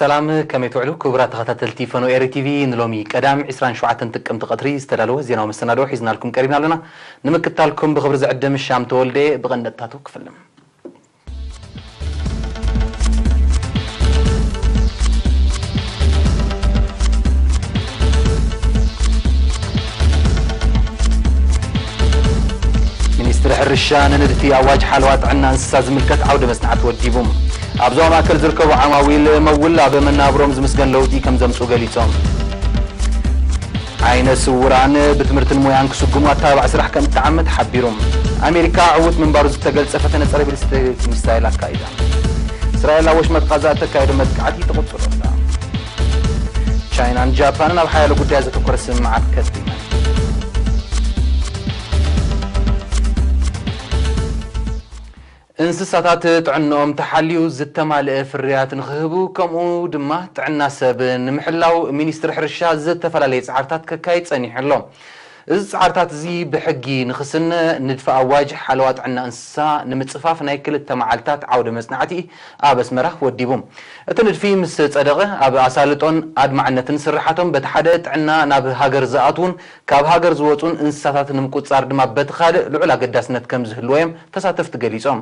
ሰላም፣ ከመይ ትውዕሉ ክቡራት ተኸታተልቲ ፈኖ ኤሪ ቲቪ? ንሎሚ ቀዳም ዕስራን ሸውዓተን ጥቅምቲ ቀትሪ ዝተዳለወ ዜናዊ መሰናድኦ ሒዝናልኩም ቀሪብና ኣለና። ንምክትታልኩም ብኽብሪ ዝዕድም ሻም ተወልደ። ብቐንደጥታቱ ክፍልም። ሚኒስትሪ ሕርሻ ንንድፊ ኣዋጅ ሓለዋ ጥዕና እንስሳ ዝምልከት ዓውደ መጽናዕቲ ወዲቡ። ኣብ ዞባ ማእከል ዝርከቡ ዓማዊል መውል ኣብ መናብሮም ዝምስገን ለውጢ ከም ዘምጽኡ ገሊጾም። ዓይነ ስውራን ብትምህርትን ሞያን ክስጉሙ ኣተባባዕ ስራሕ ከም እትዓመ ተሓቢሩ። ኣሜሪካ ዕዉት ምንባሩ ዝተገልጸ ፈተነ ጸረ-ባሊስቲክ ሚሳይል ኣካይዳ። እስራኤል ኣብ ወሽመጥ ቃዛ እተካየዶ መጥቃዕቲ ትቕጽሎ ኣላ። ቻይናን ጃፓንን ኣብ ሓያሎ ጉዳያት ዘተኮረ ስምምዓት ከቲመን። እንስሳታት ጥዕንኦም ተሓልዩ ዝተማልአ ፍርያት ንኽህቡ፣ ከምኡ ድማ ጥዕና ሰብ ንምሕላው ሚኒስትሪ ሕርሻ ዝተፈላለየ ጻዕርታት ከካይድ ጸኒሑ ኣሎ። እዚ ጻዕርታት እዚ ብሕጊ ንኽስነ፣ ንድፈ ኣዋጅ ሓለዋ ጥዕና እንስሳ ንምጽፋፍ ናይ ክልተ መዓልታት ዓውደ መጽናዕቲ ኣብ ኣስመራ ወዲቡ። እቲ ንድፊ ምስ ጸደቐ፣ ኣብ ኣሳልጦን ኣድማዕነትን ስርሓቶም በቲ ሓደ ጥዕና ናብ ሃገር ዝኣትዉን ካብ ሃገር ዝወጹን እንስሳታት ንምቁጽጻር ድማ በቲ ካልእ ልዑል ኣገዳስነት ከም ዝህልዎ እዮም ተሳተፍቲ ገሊጾም።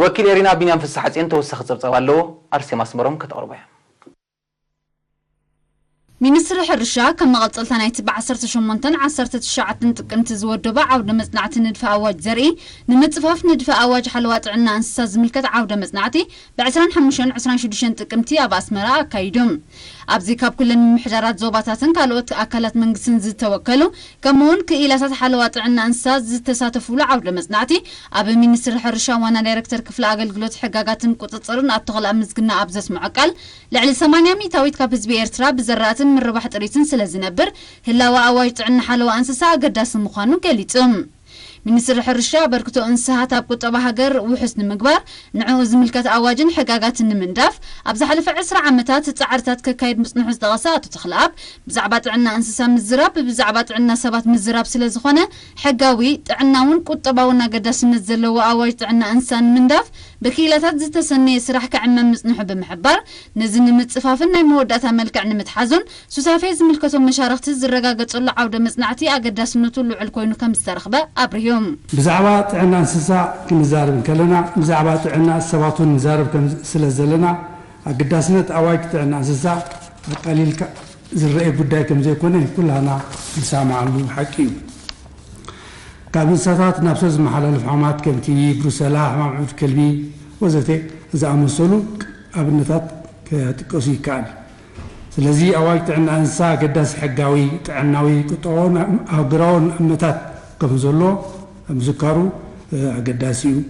ወኪል ኤሪና ቢንያም ፍስሓጽዮን ተወሳኺ ጸብጻብ ኣለዎ፣ ኣርሴማ ኣስመሮም ከተቕርቦ እያ። ሚኒስትሪ ሕርሻ ከም መቐጸልታ ናይቲ ብ ዓሰርተ ሸሞንተን ዓሰርተ ትሽዓተን ጥቅምቲ ዝወደበ ዓውደ መጽናዕቲ ንድፊ ኣዋጅ ዘርኢ ንምጽፋፍ ንድፊ ኣዋጅ ሓለዋ ጥዕና እንስሳ ዝምልከት ዓውደ መጽናዕቲ ብ ዕስራን ሓሙሽተን ዕስራን ሽዱሽተን ጥቅምቲ ኣብ ኣስመራ ኣካይዱ። ኣብዚ ካብ ኩለን ምምሕዳራት ዞባታትን ካልኦት ኣካላት መንግስትን ዝተወከሉ ከምኡውን ክኢላታት ሓለዋ ጥዕና እንስሳ ዝተሳተፉሉ ዓውደ መጽናዕቲ ኣብ ሚኒስትሪ ሕርሻ ዋና ዳይሬክተር ክፍሊ ኣገልግሎት ሕጋጋትን ቁጽጽርን ኣቶ ኸልኣ ምዝግና ኣብ ዘስምዖ ቃል፣ ልዕሊ ሰማንያ ሚእታዊት ካብ ህዝቢ ኤርትራ ብዘራእትን ምርባሕ ጥሪትን ስለ ዝነብር፣ ህላወ ኣዋጅ ጥዕና ሓለዋ እንስሳ ኣገዳሲ ምዃኑ ገሊጹ። ሚኒስትሪ ሕርሻ ኣበርክቶ እንስሳት ኣብ ቁጠባ ሃገር ውሑስ ንምግባር፣ ንዕኡ ዝምልከት ኣዋጅን ሕጋጋትን ንምንዳፍ ኣብ ዝሓለፈ ዕስራ ዓመታት ጻዕርታት ከካይድ ምጽንሑ ዝጠቐሰ ኣቶ ተኽለኣብ፣ ብዛዕባ ጥዕና እንስሳ ምዝራብ ብዛዕባ ጥዕና ሰባት ምዝራብ ስለ ዝኾነ፣ ሕጋዊ፣ ጥዕናውን ቁጠባውን ኣገዳስነት ዘለዎ ኣዋጅ ጥዕና እንስሳ ንምንዳፍ ብክኢላታት ዝተሰነየ ስራሕ ክዕመም ምጽንሑ ብምሕባር፣ ነዚ ንምጽፋፍን ናይ መወዳእታ መልክዕ ንምትሓዙን ሱታፌ ዝምልከቶም መሻርኽቲ ዝረጋገጸሉ ዓውደ መጽናዕቲ ኣገዳስነቱ ልዑል ኮይኑ ከም ዝተረኽበ ኣብሪሁ። ብዛዕባ ጥዕና እንስሳ ክንዛረብ እንከለና፣ ብዛዕባ ጥዕና ሰባት እውን ንዛረብ ከም ስለ ዘለና፣ ኣገዳስነት ኣዋጅ ጥዕና እንስሳ ኣቃሊልካ ዝረአ ጉዳይ ከም ዘይኮነ ኩላና ንሰማማዓሉ ሓቂ እዩ። ካብ እንስሳታት ናብ ሰብ ዝመሓላለፉ ሕማማት ከም ቲቢ፣ ብሩሰላ፣ ሕማም ዕብድ ከልቢ ወዘተ ዝኣመሰሉ ኣብነታት ክጥቀሱ ይከኣል። ስለዚ ኣዋጅ ጥዕና እንስሳ ኣገዳሲ ሕጋዊ፣ ጥዕናዊ፣ ቁጠባውን ሃገራውን ኣመታት ከም ዘሎ ምዝካሩ ኣገዳሲ እዩ።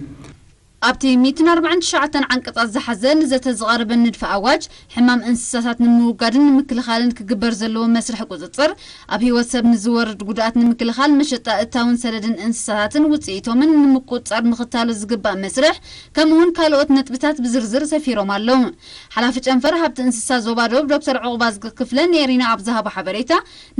ኣብቲ ሚእትን ኣርባዓን ትሽዓተን ዓንቀጻት ዝሓዘ ንዘተ ዝቐረበ ንድፊ ኣዋጅ፣ ሕማም እንስሳታት ንምውጋድን ንምክልኻልን ክግበር ዘለዎ መስርሕ ቁጽጽር፣ ኣብ ህይወት ሰብ ንዝወርድ ጉድኣት ንምክልኻል፣ መሸጣ እታውን ሰደድን እንስሳታትን ውጽኢቶምን ንምቁጽጻር ምኽታሉ ዝግባእ መስርሕ፣ ከምኡውን ካልኦት ነጥብታት ብዝርዝር ሰፊሮም ኣለዉ። ሓላፊ ጨንፈር ሃብቲ እንስሳ ዞባ ደቡብ ዶክተር ዑቕባዝጊ ክፍለ ንኤሪና ኣብ ዝሃቦ ሓበሬታ፣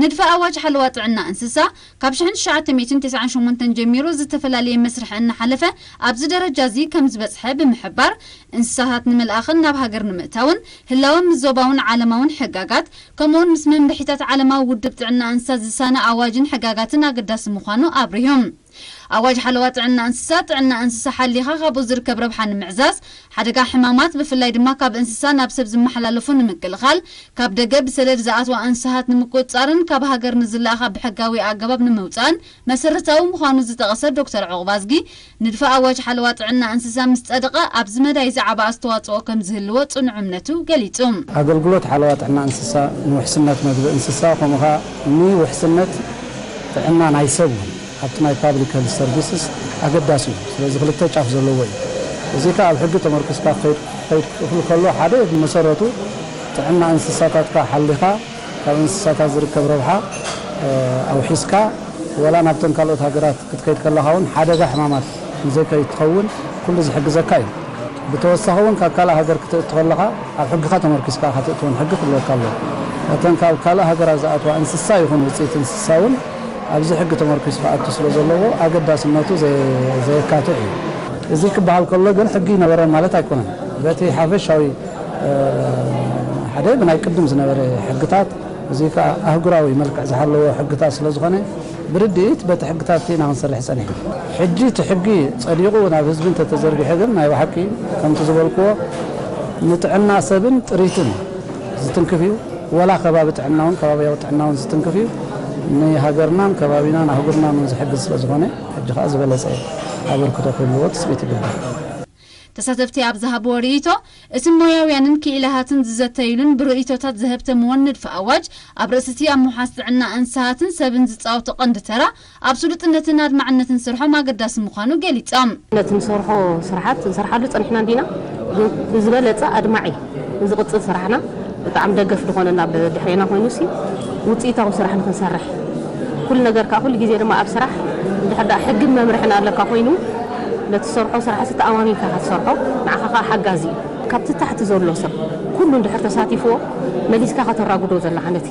ንድፊ ኣዋጅ ሓለዋ ጥዕና እንስሳ፣ ካብ ሽሕን ትሽዓተ ሚእትን ተስዓን ሸሞንተን ጀሚሩ ዝተፈላለየ መስርሕ እናሓለፈ ኣብዚ ደረጃ እዚ ከም ዝበጽሐ ብምሕባር፣ እንስሳታት ንምልኣኽን ናብ ሃገር ንምእታውን ህላወ ምስ ዞባውን ዓለማውን ሕጋጋት፣ ከምኡውን ምስ መምርሒታት ዓለማዊ ውድብ ጥዕና እንስሳት ዝሳነ ኣዋጅን ሕጋጋትን ኣገዳሲ ምዃኑ ኣብሪሁ። ኣዋጅ ሓለዋ ጥዕና እንስሳ፣ ጥዕና እንስሳ ሓሊኻ ካብኡ ዝርከብ ረብሓ ንምዕዛዝ፣ ሓደጋ ሕማማት፣ ብፍላይ ድማ ካብ እንስሳ ናብ ሰብ ዝመሓላለፉ ንምክልኻል፣ ካብ ደገ ብሰደድ ዝኣትዋ እንስሳት ንምቁጽጻርን ካብ ሃገር ንዝለኣኻ ብሕጋዊ ኣገባብ ንምውጻእን መሰረታዊ ምዃኑ ዝጠቐሰ ዶክተር ዑቕባዝጊ፣ ንድፊ ኣዋጅ ሓለዋ ጥዕና እንስሳ ምስ ጸደቐ፣ ኣብዚ መዳይ ዝዓበ ኣስተዋጽኦ ከም ዝህልዎ ጽኑዕ እምነቱ ገሊጹ። ኣገልግሎት ሓለዋ ጥዕና እንስሳ ንውሕስነት መግቢ እንስሳ፣ ከምኡ ኸኣ ንውሕስነት ጥዕና ናይ ሰብ እውን ኣብቲ ናይ ፓብሊክ ሄልዝ ሰርቪስስ ኣገዳሲ እዩ። ስለዚ ክልተ ጫፍ ዘለዎ እዩ። እዚ ከኣ ኣብ ሕጊ ተመርኩስካ ክኸይድ ክኸይድ ክኽእል ከሎ፣ ሓደ ብመሰረቱ ጥዕና እንስሳታትካ ሓሊኻ ካብ እንስሳታት ዝርከብ ረብሓ፣ እ፣ ኣውሒስካ፣ ወላ ናብተን ካልኦት ሃገራት ክትከይድ ከለኻ እውን ሓደጋ ሕማማት ንዘይከይትኸውን ኩሉ ዝሕግዘካ እዩ። ብተወሳኺ እውን ካብ ካልእ ሃገር ክትእቱ ከለኻ ኣብ ሕግኻ ተመርኪስካ ኢኻ ትእትወን ሕጊ ክብለካ ኣሎ። እተን ካብ ካልእ ሃገራት ዝኣትዋ እንስሳ ይኹን ውፅኢት እንስሳ እውን ኣብዚ ሕጊ ተመርኪሱ ክኣቱ ስለ ዘለዎ ኣገዳስነቱ ዘየ-፣ ዘየካትዕ እዩ። እዚ ክበሃል ከሎ ግን ሕጊ ይነበረን ማለት ኣይኮነን። በቲ ሓፈሻዊ ሓደ ብናይ ቅድም ዝነበረ ሕግታት፣ እዚ ከኣ ኣህጉራዊ መልክዕ ዝሃለዎ ሕግታት ስለ ዝኾነ፣ ብርድኢት በቲ ሕግታት ኢና ክንሰርሕ ጸኒሕና። ሕጂ እቲ ሕጊ ጸዲቑ ናብ ህዝቢ እንተተዘርጊሑ ግን፣ ናይ ብሓቂ ከምቲ ዝበልክዎ፣ ንጥዕና ሰብን ጥሪትን ዝትንክፍ እዩ። ወላ ከባቢ ጥዕናውን ከባቢያዊ ጥዕናውን ዝትንክፍ እዩ። ንሃገርናን ከባቢናን ኣህጉርናን እውን ዝሕግዝ ስለ ዝኾነ፣ ሕጂ ከኣ ዝበለጸ ኣበርክቶ ክህልዎ ትጽቢት ይግበር። ተሳተፍቲ ኣብ ዝሃብዎ ርእይቶ፣ እቲ ሞያውያንን ክኢላታትን ዝዘተዩሉን ብርእይቶታት ዘሀብተምዎን ንድፈ ኣዋጅ፣ ኣብ ርእሲ እቲ ኣብ ምውሓስ ጥዕና እንስሳትን ሰብን ዝጻወቶ ቀንዲ ተራ፣ ኣብ ስሉጥነትን ኣድማዕነትን ስርሖም ኣገዳሲ ምዃኑ ገሊጾም። ነቲ ንሰርሖ ስራሓት ንሰርሓሉ ጸኒሕና እንዲና፣ ግን ብዝበለጸ ኣድማዒ ንዝቕጽል ስራሕና ብጣዕሚ ደገፍ ዝኾነና ብድሕሬና ኮይኑሲ ውጽኢታዊ ስራሕ ንኽንሰርሕ፣ ኩሉ ነገር ከኣ ኩሉ ግዜ ድማ ኣብ ስራሕ እንድሕር ደኣ ሕግን መምርሕን ኣለካ ኮይኑ፣ ነቲ ትሰርሖ ስራሕ ሲ ተኣማሚንካ ኢኻ ትሰርሖ፣ ንዓኻ ከኣ ሓጋዚ እዩ። ካብቲ ታሕቲ ዘሎ ሰብ ኩሉ እንድሕር ተሳቲፍዎ፣ መሊስካ ኢኻ ተራጉዶ ዘለኻ ነቲ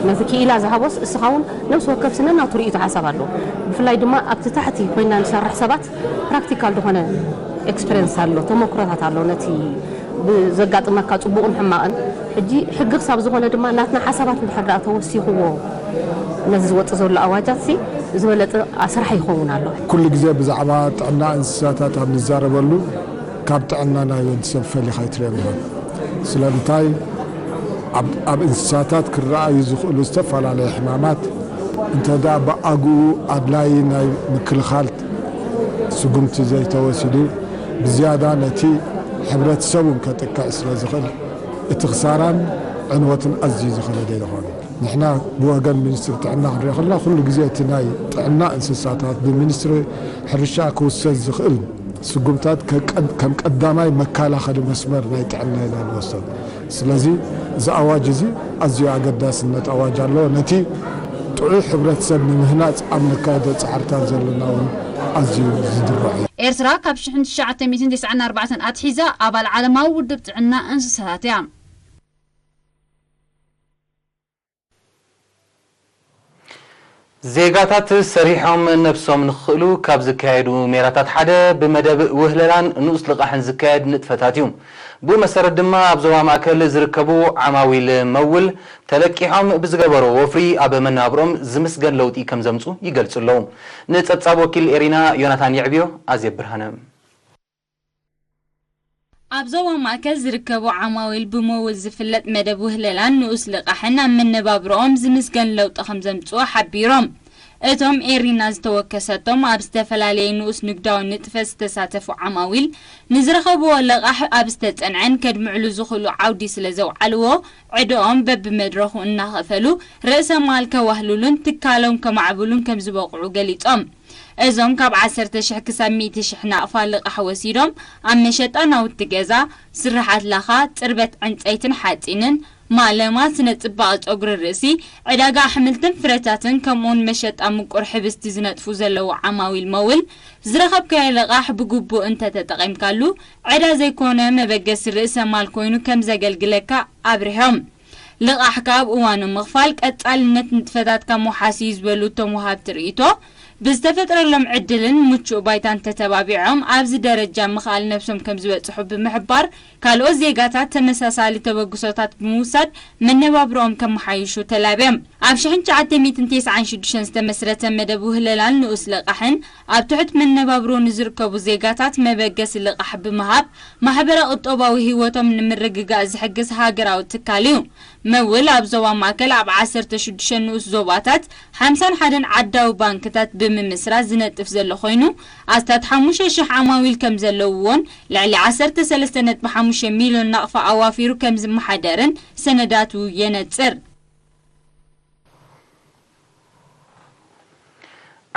ነቲ ክኢላ ዝሃቦስ፣ እስኻ እውን ነብሲ ወከፍ ስነ ናቱ ርእይቶ ሓሳብ ኣለዎ። ብፍላይ ድማ ኣብቲ ታሕቲ ኮይና ንሰርሕ ሰባት ፕራክቲካል ዝኾነ ኤክስፐሪንስ ኣሎ፣ ተመክሮታት ኣሎ። ነቲ ብዘጋጥመካ ጽቡቕን ሕማቕን፣ ሕጂ ሕጊ ክሳብ ዝኾነ ድማ ናትና ሓሳባት እንድሕር ደኣ ተወሲኽዎ፣ ነዚ ዝወጽእ ዘሎ ኣዋጃት ሲ ዝበለጸ ኣስራሕ ይኸውን ኣሎ። ኩሉ ግዜ ብዛዕባ ጥዕና እንስሳታት ኣብ ንዛረበሉ፣ ካብ ጥዕና ናይ ወዲ ሰብ ፈሊኻ ኣይትርእዮን ኢኻ። ስለምንታይ? ኣብ ኣብ እንስሳታት ክረኣዩ ዝኽእሉ ዝተፈላለዩ ሕማማት እንተ ደኣ ብኣግኡ ኣድላዪ ናይ ምክልኻል ስጉምቲ ዘይተወሲዱ፣ ብዝያዳ ነቲ ሕብረተሰብ እውን ከጥቅዕ ስለ ዝኽእል፣ እቲ ክሳራን ዕንወትን ኣዝዩ ዝኸበደ ይኸውን። ንሕና ብወገን ሚኒስትሪ ጥዕና ክንሪኦ ከለና፣ ኩሉ ግዜ እቲ ናይ ጥዕና እንስሳታት ብሚኒስትሪ ሕርሻ ክውሰድ ዝኽእል ስጉምታት ከም ቀዳማይ መከላኸሊ መስመር ናይ ጥዕና ኢና ንወስዶ። ስለዚ እዚ ኣዋጅ እዚ ኣዝዩ ኣገዳስነት ኣዋጅ ኣለዎ። ነቲ ጥዑይ ሕብረተሰብ ንምህናፅ ኣብ ነካይዶ ፃዕርታት ዘለና እውን ኣዝዩ ዝድራዕ እዩ። ኤርትራ ካብ ሽሕን ትሽዓተ ሚእትን ተስዓን ኣርባዕተን ኣትሒዛ ኣባል ዓለማዊ ውድብ ጥዕና እንስሳታት እያ። ዜጋታት ሰሪሖም ነብሶም ንኽኽእሉ ካብ ዝካየዱ ሜላታት ሓደ ብመደብ ውህለላን ንኡስ ልቓሕን ዝካየድ ንጥፈታት እዩ። ብኡ መሰረት ድማ ኣብ ዞባ ማእከል ዝርከቡ ዓማዊል መውል ተለቂሖም ብዝገበርዎ ወፍሪ ኣብ መነባብርኦም ዝምስገን ለውጢ ከም ዘምፁ ይገልፁ ኣለዉ። ንፀብፃብ ወኪል ኤሪና ዮናታን የዕብዮ ኣዜብ ብርሃነ። ኣብ ዞባ ማእከል ዝርከቡ ዓማዊል ብመውል ዝፍለጥ መደብ ውህለላን ንኡስ ልቓሕን ኣብ መነባብርኦም ዝምስገን ለውጢ ከም ዘምጽኡ ሓቢሮም። እቶም ኤሪና ዝተወከሰቶም ኣብ ዝተፈላለየ ንኡስ ንግዳዊ ንጥፈት ዝተሳተፉ ዓማዊል ንዝረኸብዎ ልቓሕ ኣብ ዝተጸንዐን ከድምዕሉ ዝኽእሉ ዓውዲ ስለ ዘውዓልዎ ዕድኦም በብመድረኹ እናኸፈሉ ርእሰ ማል ከዋህልሉን ትካሎም ከማዕብሉን ከም ዝበቕዑ ገሊጾም። እዞም ካብ ዓሰርተ ሽሕ ክሳብ ሚእቲ ሽሕ ናቕፋ ልቓሕ ወሲዶም ኣብ መሸጣ ናውቲ ገዛ፣ ስርሓት ላኻ፣ ጽርበት ዕንጸይትን ሓጺንን፣ ማለማ፣ ስነ ጽባቐ ጸጉሪ ርእሲ፣ ዕዳጋ ኣሕምልትን ፍረታትን ከምኡውን መሸጣ ምቁር ሕብስቲ ዝነጥፉ ዘለዉ ዓማዊል መውል ዝረኸብካዮ ልቓሕ ብግቡእ እንተተጠቒምካሉ ዕዳ ዘይኮነ መበገሲ ርእሰ ማል ኮይኑ ከም ዘገልግለካ ኣብሪሆም። ልቓሕካ ኣብ እዋኑ ምኽፋል ቀጻልነት ንጥፈታትካ ምውሓስ እዩ ዝበሉ እቶም ወሃብቲ ርእይቶ፣ ብዝተፈጥረሎም ዕድልን ምቹእ ባይታን ተተባቢዖም ኣብዚ ደረጃ ምኽኣል ነብሶም ከምዝበጽሑ ብምሕባር፣ ካልኦት ዜጋታት ተመሳሳሊ ተበግሶታት ብምውሳድ መነባብርኦም ከመሓይሹ ተላብዮም። ኣብ ሽሕን ትሽዓተ ሚእትን ተስዓን ሽዱሽተን ዝተመስረተ መደብ ውህለላን ንኡስ ልቓሕን ኣብ ትሑት መነባብሮ ንዝርከቡ ዜጋታት መበገሲ ልቓሕ ብምሃብ ማሕበረ ቁጠባዊ ህይወቶም ንምርግጋእ ዝሕግዝ ሃገራዊ ትካል እዩ። መውል ኣብ ዞባ ማእከል ኣብ ዓሰርተ ሽዱሽተ ንኡስ ዞባታት ሓምሳን ሓደን ዓዳዊ ባንክታት ብምምስራት ዝነጥፍ ዘሎ ኮይኑ፣ ኣስታት ሓሙሽተ ሽሕ ዓማዊል ከም ዘለውዎን ልዕሊ ዓሰርተ ሰለስተ ነጥቢ ሓሙሽተ ሚልዮን ናቕፋ ኣዋፊሩ ከም ዝመሓደርን ሰነዳቱ የነጽር።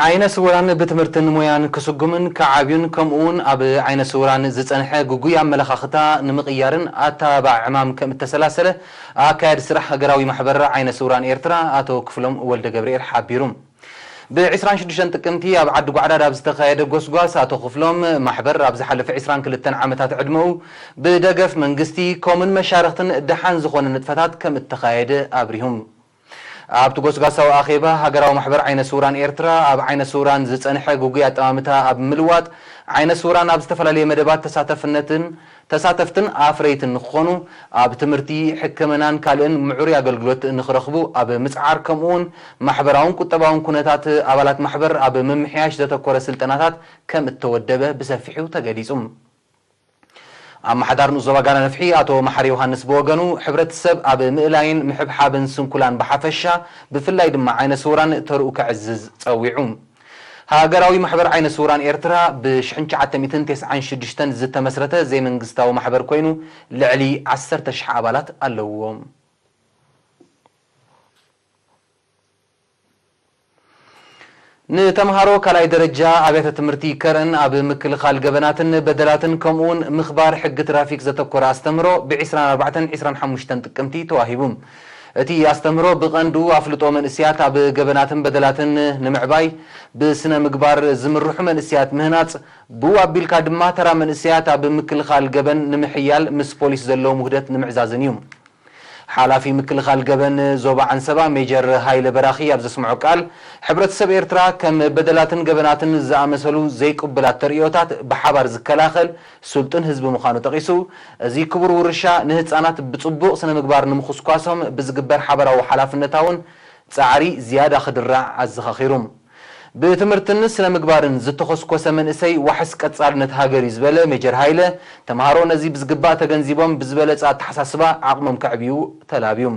ዓይነ ስውራን ብትምህርትን ሞያን ክስጉምን ክዓብዩን ከምኡ እውን ኣብ ዓይነ ስውራን ዝጸንሐ ግጉይ ኣመለኻኽታ ንምቕያርን ኣተባባዕ ዕማም ከም እተሰላሰለ ኣካያዲ ስራሕ ሃገራዊ ማሕበር ዓይነ ስውራን ኤርትራ ኣቶ ክፍሎም ወልደ ገብርኤል ሓቢሩ። ብ ዕስራን ሽዱሽተን ጥቅምቲ ኣብ ዓዲ ጓዕዳድ ኣብ ዝተኻየደ ጎስጓስ ኣቶ ክፍሎም ማሕበር ኣብ ዝሓለፈ ዕስራን ክልተን ዓመታት ዕድመኡ ብደገፍ መንግስቲ ከምኡን መሻርኽትን ደሓን ዝኾነ ንጥፈታት ከም እተኻየደ ኣብሪሁም። ኣብቲ ጎስጓሳዊ ኣኼባ፣ ሃገራዊ ማሕበር ዓይነ ስውራን ኤርትራ፣ ኣብ ዓይነ ስውራን ዝጸንሐ ግጉይ ኣጠማምታ ኣብ ምልዋጥ፣ ዓይነ ስውራን ኣብ ዝተፈላለየ መደባት ተሳተፍነትን ተሳተፍትን ኣፍረይትን ንክኾኑ፣ ኣብ ትምህርቲ፣ ሕክምናን ካልእን ምዕሩይ ኣገልግሎት ንክረኽቡ ኣብ ምጽዓር፣ ከምኡ እውን ማሕበራውን ቁጠባውን ኩነታት ኣባላት ማሕበር ኣብ ምምሕያሽ ዘተኮረ ስልጠናታት ከም እተወደበ ብሰፊሑ ተገሊጹ። ኣመሓዳር ንኡስ ዞባ ጋና ነፍሒ ኣቶ መሓሪ ዮሃንስ ብወገኑ፣ ሕብረተሰብ ኣብ ምእላይን ምሕብሓብን ስንኩላን ብሓፈሻ፣ ብፍላይ ድማ ዓይነ ስውራን ተርኡ ከዕዝዝ ጸዊዑ። ሃገራዊ ማሕበር ዓይነ ስውራን ኤርትራ ብ ሽሕን ትሽዓተ ሚእትን ተስዓን ሽዱሽተን ዝተመስረተ ዘይመንግስታዊ ማሕበር ኮይኑ፣ ልዕሊ ዓሰርተ ሽሕ ኣባላት ኣለውዎ። ንተምሃሮ ካልኣይ ደረጃ ኣብያተ ትምህርቲ ከረን ኣብ ምክልኻል ገበናትን በደላትን ከምኡውን ምኽባር ሕጊ ትራፊክ ዘተኮረ ኣስተምህሮ ብ ዕስራን ኣርባዕተን ዕስራን ሓሙሽተን ጥቅምቲ ተዋሂቡ። እቲ ኣስተምህሮ ብቐንዱ ኣፍልጦ መንእስያት ኣብ ገበናትን በደላትን ንምዕባይ፣ ብስነ ምግባር ዝምርሑ መንእስያት ምህናጽ፣ ብኡ ኣቢልካ ድማ ተራ መንእስያት ኣብ ምክልኻል ገበን ንምሕያል ምስ ፖሊስ ዘለዎም ውህደት ንምዕዛዝን እዩ። ሓላፊ ምክልኻል ገበን ዞባ ዓንሰባ ሜጀር ሃይለ በራኺ ኣብ ዘስምዖ ቃል፣ ሕብረተሰብ ኤርትራ ከም በደላትን ገበናትን ዝኣመሰሉ ዘይቅቡላት ተርእዮታት ብሓባር ዝከላኸል ስልጡን ህዝቢ ምዃኑ ጠቒሱ፣ እዚ ክቡር ውርሻ ንህጻናት ብጽቡቕ ስነ ምግባር ንምኹስኳሶም ብዝግበር ሓባራዊ ሓላፍነታውን ጻዕሪ ዝያዳ ክድራዕ ኣዘኻኺሩ። ብትምህርትን ስነ ምግባርን ዝተኾስኮሰ መንእሰይ ዋሕስ ቀጻልነት ሃገር እዩ ዝበለ ሜጀር ሃይለ፣ ተምሃሮ ነዚ ብዝግባእ ተገንዚቦም ብዝበለጸ ኣተሓሳስባ ዓቕሞም ከዕብዩ ተላብዩ።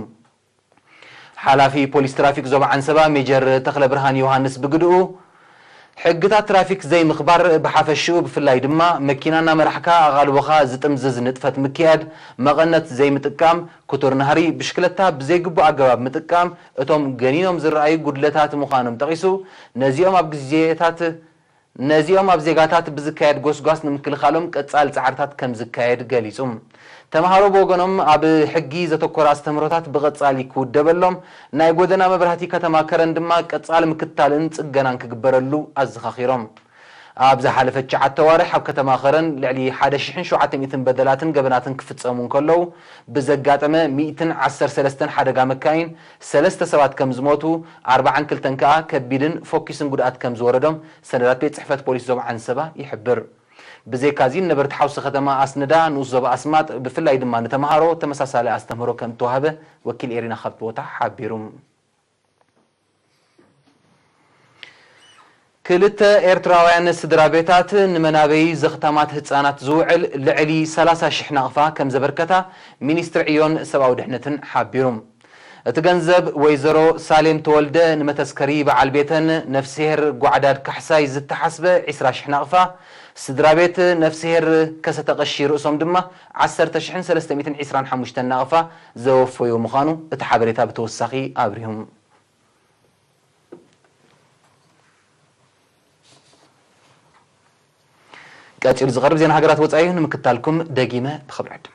ሓላፊ ፖሊስ ትራፊክ ዞባ ዓንሰባ ሜጀር ተኽለ ብርሃን ዮሃንስ ብግድኡ፣ ሕግታት ትራፊክ ዘይምኽባር ብሓፈሽኡ፣ ብፍላይ ድማ መኪና እናመራሕካ ኣቓልቦኻ ዝጥምዝዝ ንጥፈት ምክያድ፣ መቐነት ዘይምጥቃም፣ ክቱር ናህሪ፣ ብሽክለታ ብዘይግቡእ ኣገባብ ምጥቃም፣ እቶም ገኒኖም ዝረኣዩ ጉድለታት ምዃኖም ጠቒሱ፣ ነዚኦም ኣብ ግዜታት ነዚኦም ኣብ ዜጋታት ብዝካየድ ጎስጓስ ንምክልኻሎም ቀጻሊ ጻዕርታት ከም ዝካየድ ገሊጹ። ተምሃሮ ብወገኖም፣ ኣብ ሕጊ ዘተኮረ ኣስተምህሮታት ብቐጻሊ ክውደበሎም፣ ናይ ጎደና መብራህቲ ከተማ ከረን ድማ ቀጻሊ ምክትታልን ጽገናን ክግበረሉ ኣዘኻኺሮም። ኣብ ዝሓለፈ ትሽዓተ ኣዋርሕ ኣብ ከተማ ከረን ልዕሊ ሓደ ሽሕን ሸውዓተ ሚእትን በደላትን ገበናትን ክፍጸሙ እንከለዉ፣ ብዘጋጠመ ሚእትን ዓሰርተ ሰለስተን ሓደጋ መካይን ሰለስተ ሰባት ከም ዝሞቱ፣ ኣርባዓን ክልተን ከኣ ከቢድን ፎኪስን ጉድኣት ከም ዝወረዶም ሰነዳት ቤት ጽሕፈት ፖሊስ ዞባ ዓንሰባ ይሕብር። ብዘይካዚ፣ ነበርቲ ሓውሲ ከተማ ኣስነዳ፣ ንኡስ ዞባ ኣስማጥ፣ ብፍላይ ድማ ንተምሃሮ ተመሳሳሊ ኣስተምህሮ ከም እተዋህበ ወኪል ኤሪና ካብቲ ቦታ ሓቢሩ። ክልተ ኤርትራውያን ስድራ ቤታት ንመናበዪ ዘኽታማት ህጻናት ዝውዕል ልዕሊ ሰላሳ ሽሕ ናቕፋ ከም ዘበርከታ ሚኒስትሪ ዕዮን ሰብኣዊ ድሕነትን ሓቢሩ። እቲ ገንዘብ ወይዘሮ ሳሌም ተወልደ ንመተስከሪ በዓል ቤተን ነፍስሄር ጓዕዳድ ካሕሳይ ዝተሓስበ ዕስራ ሽሕ ናቕፋ፣ ስድራ ቤት ነፍስሄር ከሰተ ቀሺ ርእሶም ድማ ዓሰርተ ሽሕን ሰለስተ ሚእትን ዕስራን ሓሙሽተን ናቕፋ ዘወፈዩ ምዃኑ እቲ ሓበሬታ ብተወሳኺ ኣብሪሁ። ቀጺሉ ዝቐርብ ዜና ሃገራት ወጻኢ እዩ። ንምክታልኩም ደጊመ ብኽብሪ ዕድም።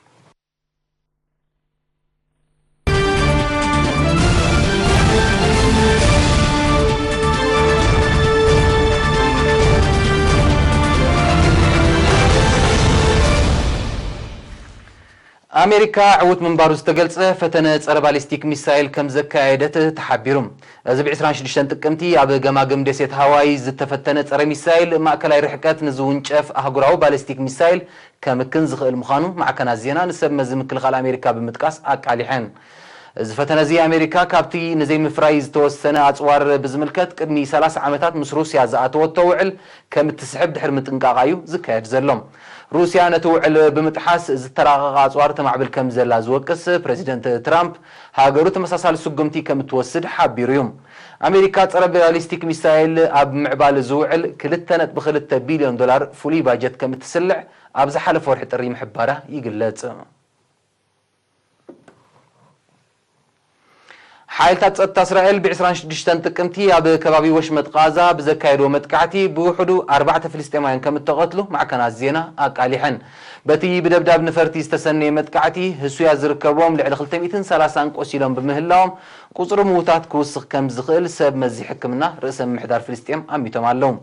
ኣሜሪካ ዕዉት ምንባሩ ዝተገልጸ ፈተነ ጸረ ባሊስቲክ ሚሳይል ከም ዘካየደት ተሓቢሩ። እዚ ብ ዕስራን ሽዱሽተን ጥቅምቲ ኣብ ገማግም ደሴት ሃዋይ ዝተፈተነ ጸረ ሚሳይል ማእከላይ ርሕቀት ንዝውንጨፍ ኣህጉራዊ ባሊስቲክ ሚሳይል ከምክን ዝኽእል ምዃኑ ማዕከናት ዜና ንሰብ መዚ ምክልኻል ኣሜሪካ ብምጥቃስ ኣቃሊሐን። እዚ ፈተነ እዚ ኣሜሪካ ካብቲ ንዘይምፍራይ ዝተወሰነ ኣጽዋር ብዝምልከት ቅድሚ ሰላሳ ዓመታት ምስ ሩስያ ዝኣተወቶ ውዕል ከም እትስሕብ ድሕሪ ምጥንቃቓ እዩ ዝካየድ ዘሎ። ሩስያ ነቲ ውዕል ብምጥሓስ ዝተራቐቐ ኣጽዋር ተማዕብል ከም ዘላ ዝወቅስ ፕረዚደንት ትራምፕ፣ ሃገሩ ተመሳሳሊ ስጉምቲ ከም እትወስድ ሓቢሩ እዩ። ኣሜሪካ ጸረ ባሊስቲክ ሚሳይል ኣብ ምዕባል ዝውዕል ክልተ ነጥቢ ክልተ ቢልዮን ዶላር ፍሉይ ባጀት ከም እትስልዕ ኣብ ዝሓለፈ ወርሒ ጥሪ ምሕባራ ይግለጽ። ሓይልታት ጸጥታ እስራኤል ብ ዕስራን ሽዱሽተን ጥቅምቲ ኣብ ከባቢ ወሽመጥ ቃዛ ብዘካየድዎ መጥቃዕቲ ብውሕዱ ኣርባዕተ ፍልስጤማውያን ከም እተቐትሉ ማዕከናት ዜና ኣቃሊሐን። በቲ ብደብዳብ ነፈርቲ ዝተሰነየ መጥቃዕቲ፣ ህሱያት ዝርከብዎም ልዕሊ ክልተ ሚእትን ሰላሳን ቆሲሎም ብምህላዎም፣ ቁጽሪ ምዉታት ክውስኽ ከም ዝኽእል ሰብ መዚ ሕክምና ርእሰ ምምሕዳር ፍልስጤም ኣሚቶም ኣለዉ።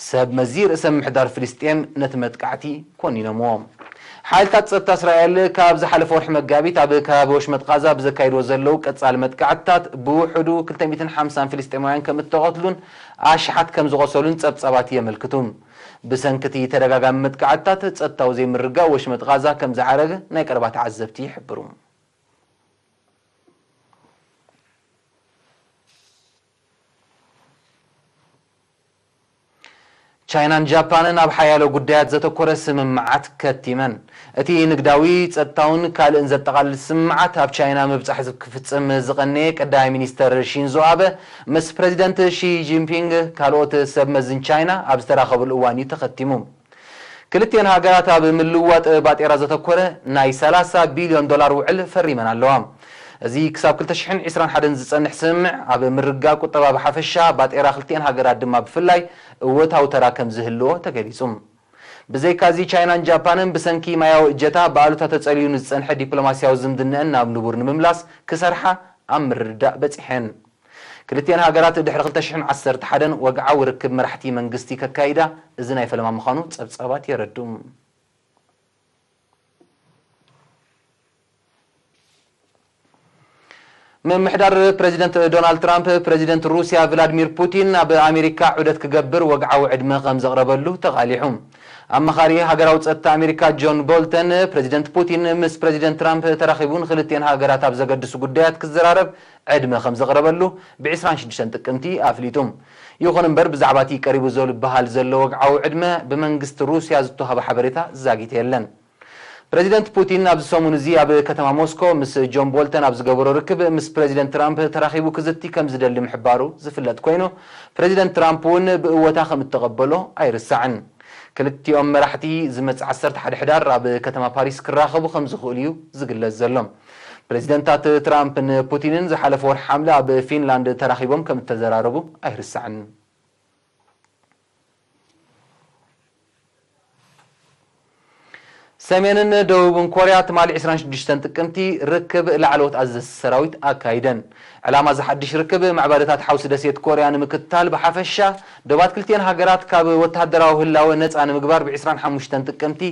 ሰብ መዚ ርእሰ ምምሕዳር ፍልስጤም ነቲ መጥቃዕቲ ኮኒኖምዎ። ሓይልታት ጸጥታ እስራኤል ካብ ዝሓለፈ ወርሒ መጋቢት ኣብ ከባቢ ወሽመጥ ቃዛ ብዘካይድዎ ዘለዉ ቀጻሊ መጥቃዕትታት ብውሕዱ ክልተ ሚእትን ሓምሳን ፍልስጤማውያን ከም እተቐትሉን ኣሽሓት ከም ዝቖሰሉን ጸብጻባት የመልክቱ። ብሰንኪ እቲ ተደጋጋሚ መጥቃዕትታት፣ ጸጥታዊ ዘይምርግጋእ ወሽመጥ ቓዛ ከም ዝዓረገ ናይ ቀረባ ተዓዘብቲ ይሕብሩ። ቻይናን ጃፓንን ኣብ ሓያሎ ጉዳያት ዘተኮረ ስምምዓት ከቲመን። እቲ ንግዳዊ፣ ጸጥታውን ካልእን ዘጠቓልል ስምምዓት ኣብ ቻይና ምብጻሕ ክፍጽም ዝቐነየ ቀዳማይ ሚኒስተር ሺንዞ ኣበ ምስ ፕረዚደንት ሺ ጂንፒንግ ካልኦት ሰብ መዝን ቻይና ኣብ ዝተራኸብሉ እዋን እዩ ተኸቲሙ። ክልቲኤን ሃገራት ኣብ ምልውዋጥ ባጤራ ዘተኮረ ናይ ሰላሳ ቢልዮን ዶላር ውዕል ፈሪመን ኣለዋ። እዚ ክሳብ ክልተ ሽሕን ዕስራን ሓደን ዝጸንሕ ስምምዕ ኣብ ምርግጋእ ቁጠባ ብሓፈሻ፣ ባጤራ ክልቲኤን ሃገራት ድማ ብፍላይ እወታዊ ተራ ከም ዝህልዎ ተገሊጹ። ብዘይካዚ፣ ቻይናን ጃፓንን ብሰንኪ ማያዊ እጀታ ብኣሉታ ተጸልዩ ንዝጸንሐ ዲፕሎማስያዊ ዝምድነአን ናብ ንቡር ንምምላስ ክሰርሓ ኣብ ምርድዳእ በጺሐን። ክልቲኤን ሃገራት ድሕሪ ክልተ ሽሕን ዓሰርተ ሓደን ወግዓዊ ርክብ መራሕቲ መንግስቲ ከካይዳ እዚ ናይ ፈለማ ምዃኑ ጸብጻባት የረድኡ። ምምሕዳር ፕረዚደንት ዶናልድ ትራምፕ፣ ፕረዚደንት ሩስያ ቭላድሚር ፑቲን ኣብ ኣሜሪካ ዑደት ክገብር ወግዓዊ ዕድመ ከም ዘቕረበሉ ተቓሊሑ። ኣማኻሪ ሃገራዊ ጸጥታ ኣሜሪካ ጆን ቦልተን፣ ፕረዚደንት ፑቲን ምስ ፕረዚደንት ትራምፕ ተራኺቡ ንክልቲኤን ሃገራት ኣብ ዘገድሱ ጉዳያት ክዘራረብ ዕድመ ከም ዘቕረበሉ ብ ዕስራን ሽዱሽተን ጥቅምቲ ኣፍሊጡ። ይኹን እምበር፣ ብዛዕባ እቲ ቀሪቡ ዘሎ፣ ዝበሃል ዘሎ ወግዓዊ ዕድመ ብመንግስቲ ሩስያ ዝተዋህበ ሓበሬታ ዛጊት የለን። ፕረዚደንት ፑቲን ኣብዚ ሰሙን እዚ ኣብ ከተማ ሞስኮ ምስ ጆን ቦልተን ኣብ ዝገበሮ ርክብ፣ ምስ ፕረዚደንት ትራምፕ ተራኺቡ ክዝቲ ከም ዝደሊ ምሕባሩ ዝፍለጥ ኮይኑ፣ ፕረዚደንት ትራምፕ እውን ብእወታ ከም እተቐበሎ ኣይርሳዕን። ክልቲኦም መራሕቲ ዝመጽእ ዓሰርተ ሓደ ሕዳር ኣብ ከተማ ፓሪስ ክራኸቡ ከም ዝኽእሉ እዩ ዝግለጽ ዘሎ። ፕረዚደንታት ትራምፕን ፑቲንን ዝሓለፈ ወርሒ ሓምለ ኣብ ፊንላንድ ተራኺቦም ከም እተዘራረቡ ኣይርሳዕን። ሰሜንን ደቡብን ኮርያ ትማሊ ዕስራን ሽዱሽተን ጥቅምቲ ርክብ ላዕለዎት ኣዘዝቲ ሰራዊት ኣካይደን። ዕላማ እዚ ሓድሽ ርክብ፣ ምዕባለታት ሓውሲ ደሴት ኮርያ ንምክትታል ብሓፈሻ፣ ዶባት ክልቲኤን ሃገራት ካብ ወተሃደራዊ ህላወ ነጻ ንምግባር ብ ዕስራን ሓሙሽተን ጥቅምቲ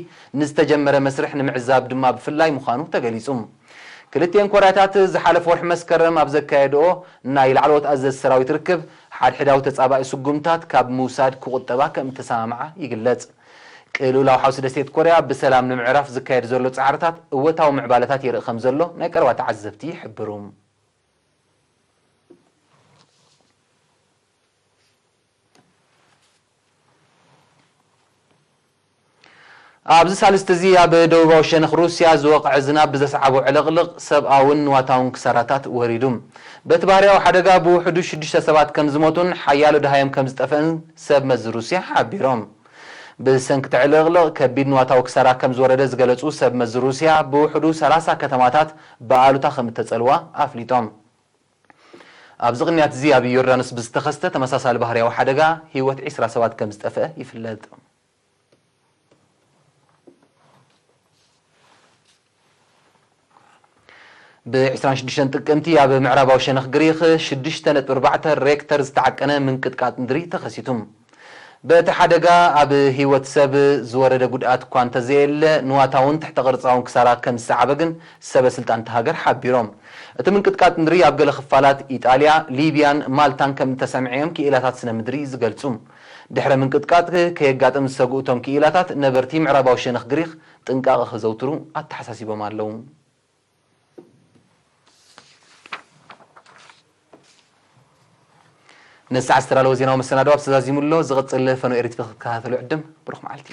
ንዝተጀመረ መስርሕ ንምዕዛብ ድማ ብፍላይ ምዃኑ ተገሊጹ። ክልቲኤን ኮርያታት ዝሓለፈ ወርሒ መስከረም ኣብ ዘካየድኦ ናይ ላዕለዎት ኣዘዝቲ ሰራዊት ርክብ፣ ሓድሕዳዊ ተጻባኢ ስጉምታት ካብ ምውሳድ ክቑጠባ ከም እተሰማምዓ ይግለጽ። ቅልውላው ሓውሲ ደሴት ኮርያ ብሰላም ንምዕራፍ ዝካየድ ዘሎ ጻዕርታት እወታዊ ምዕባለታት የርኢ ከም ዘሎ ናይ ቀረባ ተዓዘብቲ ይሕብሩ። ኣብዚ ሳልስቲ እዚ ኣብ ደቡባዊ ሸነኽ ሩስያ ዝወቕዐ ዝናብ ብዘስዓቦ ዕልቕልቕ ሰብኣውን ንዋታውን ክሳራታት ወሪዱ። በቲ ባህርያዊ ሓደጋ ብውሕዱ ሽዱሽተ ሰባት ከም ዝሞቱን ሓያሎ ደሃዮም ከም ዝጠፍአን ሰብ መዚ ሩስያ ሓቢሮም። ብሰንኪ እቲ ዕልቕልቕ ከቢድ ንዋታዊ ክሳራ ከም ዝወረደ ዝገለጹ ሰብ መዚ ሩስያ፣ ብውሕዱ ሰላሳ ከተማታት ብኣሉታ ከም እተጸልዋ ኣፍሊጦም። ኣብዚ ቅንያት እዚ ኣብ ዮርዳኖስ ብዝተኸስተ ተመሳሳሊ ባህርያዊ ሓደጋ ህይወት ዕስራ ሰባት ከም ዝጠፍአ ይፍለጥ። ብ ዕስራን ሽዱሽተን ጥቅምቲ ኣብ ምዕራባዊ ሸነኽ ግሪኽ ሽዱሽተ ነጥቢ ኣርባዕተ ሬክተር ዝተዓቀነ ምንቅጥቃጥ ምድሪ ተኸሲቱ። በቲ ሓደጋ ኣብ ህይወት ሰብ ዝወረደ ጉድኣት እኳ እንተዘየለ፣ ንዋታውን ትሕተ ቅርጻውን ክሳራ ከም ዝሰዓበ ግን ሰበ ስልጣን እታ ሃገር ሓቢሮም። እቲ ምንቅጥቃጥ ምድሪ ኣብ ገለ ክፋላት ኢጣልያ፣ ሊብያን ማልታን ከም እተሰምዐ እዮም ክኢላታት ስነ ምድሪ ዝገልጹ። ድሕረ ምንቅጥቃጥ ከየጋጥም ዝሰግኡ እቶም ክኢላታት፣ ነበርቲ ምዕራባዊ ሸነኽ ግሪኽ ጥንቃቐ ከዘውትሩ ኣተሓሳሲቦም ኣለዉ። ንሰዓት ዝተዳለወ ዜናዊ መሰናዶ ኣብ ተዛዚሙ ኣሎ። ዝቕጽል ፈኖ ኤሪትሪ ክትከታተሉ ዕድም። ብሩኽ መዓልቲ።